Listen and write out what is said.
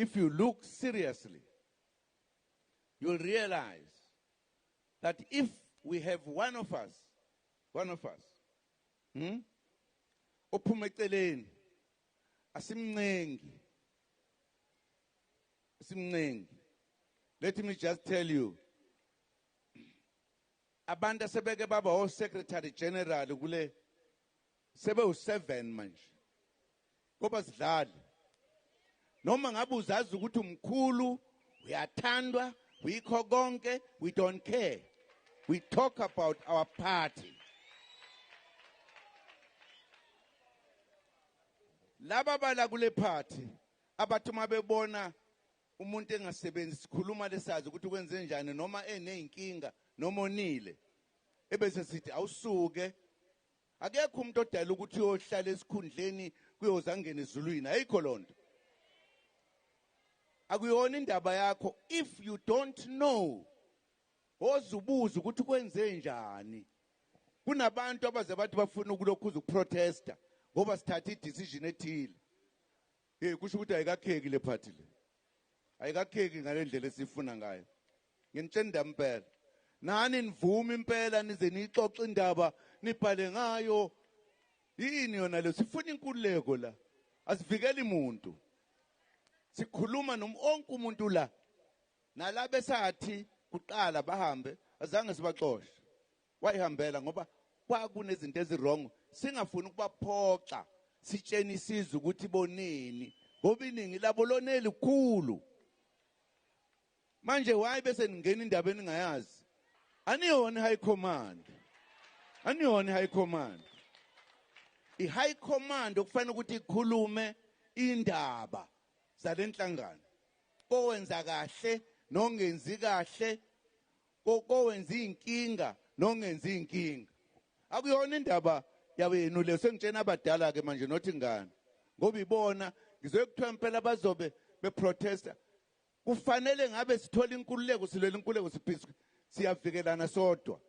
If you look seriously, you'll realize that if we have one of us, one of us, ophuma eceleni, asimncengi, asimncengi. Let me just tell you, abantu asebeke baba o secretary general kule sebe u7 manje. Ngoba sidlali. Noma ngabe uzazi ukuthi umkhulu, uyathandwa, uyikho konke, we don't care. We talk about our party. Laba bala kule party abathi uma bebona umuntu engasebenzi sikhuluma lesazi ukuthi kwenze njani noma eneyinkinga noma onile, ebese sithi awusuke. Akekho umuntu odala ukuthi uyohlala esikhundleni kuyoze angene ezulwini, ayikho lonto. Akuyona indaba yakho. If you don't know, ozubuza ukuthi kwenze njani. Kunabantu abaze bathi bafuna ukulokhuza ukuprotesta ngoba sithatha i-decision ethile. Hey, kusho ukuthi ayikakheki le party le, ayikakheki ngale ndlela esifuna ngayo. Nginitshela impela, nani nivume impela nize niyixoxe indaba nibhale ngayo. Yini yona le? Sifuna inkululeko la, asivikeli umuntu. Sikhuluma noma onke umuntu la, nalabe sathi kuqala bahambe, azange sibaxoshe, wayihambela ngoba kwakunezinto eziwrong, singafuni ukubaphoxa. Sitsheni isizwe ukuthi boneni, ngoba iningi labo loneli kukhulu. Manje why bese ningena indaba eningayazi? Aniyona high command, aniyona high command. I-high command okufanele ukuthi ikhulume indaba zalenhlangano, kowenza kahle nongenzi kahle, kowenza inkinga nongenzi inkinga. Akuyona indaba yabenu leyo. Sengitshena abadala ke manje, nothi ngani, ngoba ibona ngizoye kuthiwa impela bazobe beprotesta. Kufanele ngabe sithola inkululeko, silwela inkululeko, siphisi siyavikelana sodwa.